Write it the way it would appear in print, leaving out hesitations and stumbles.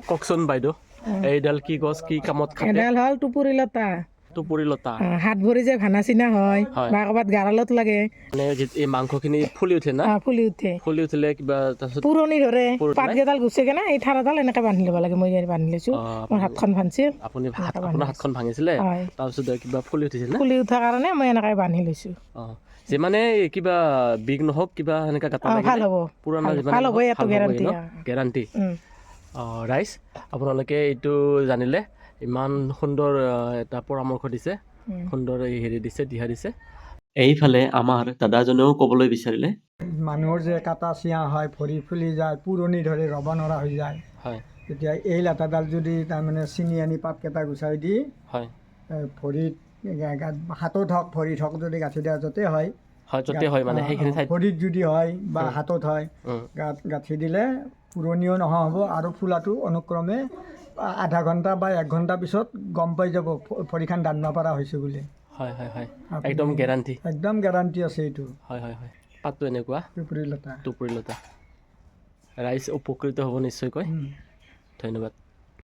কওকচোন বাইদেউ, এইডাল কি গছ, কি কামত খাটে? এডাল হ'ল টুপুৰি লতা। টুপুৰি লতা। হাত ভৰি যে ভানা চিনা হয় বা ক'ৰবাত গাৰালত লাগে। মানে এই মাংসখিনি ফুলি উঠে না? ফুলি উঠে। ফুলি উঠিলে কিবা তাৰপিছত পুৰণি ধৰে। পুৰণি। পাতকেইডাল গুচি কেনে এই ঠাৰাডাল এনেকে বান্ধি ল'ব লাগে। মই ইয়াত বান্ধি লৈছোঁ। মোৰ হাতখন ভাঙিছিল। আপুনি আপোনাৰ হাতখন ভাঙিছিলে? হয়। তাৰপিছত কিবা ফুলি উঠিছিল না? ফুলি উঠাৰ কাৰণে মই এনেকে বান্ধি লৈছোঁ। যিমানে কিবা বিষ নহওক, কিবা সেনেকা গাঁতা ভাল লাগিলে হ'ব। পুৰণা যিমানে ভাল হ'ব। নহওক, ইয়াতো ভাল হ'বই। গেৰাণ্টি। ন গেৰাণ্টি। ৰাইজ, আপোনালোকে এইটো জানিলে, ইমান সুন্দৰ এটা পৰামৰ্শ দিছে, সুন্দৰ এই হেৰি দিছে, দিহা দিছে। এইফালে আমাৰ দাদাজনেও ক'বলৈ বিচাৰিলে। মানুহৰ যে কাটা চিঞা হয়, ভৰি ফুলি যায়, পুৰণি ধৰে, ৰ'ব নোৱাৰা হৈ যায়, তেতিয়া এই লতাডাল যদি তাৰমানে ছিঙি আনি পাতকেইটা গুচাই দি ভৰিত, গাত, হাতত হওক, ভৰিত হওক, যদি গাঁঠি দিয়া য'তে হয়। হয়, য'তে হয় মানে সেইখিনি ঠাইত। ভৰিত যদি হয় বা হাতত হয়, গাত গাঁঠি দিলে পুৰণিও নোহোৱা হ'ব আৰু ফুলাটো অনুক্ৰমে আধা ঘণ্টা বা এক ঘণ্টা পিছত গম পাই যাব ভৰিখন দাঙিব পৰা হৈছে বুলি। হয় হয় হয় একদম গেৰাণ্টি। একদম গেৰাণ্টি আছে এইটো। হয় হয় হয় পাতটো এনেকুৱা। টুপুৰি লতা। টুপুৰি লতা। ৰাইজ উপকৃত হ'ব নিশ্চয়কৈ। ধন্যবাদ।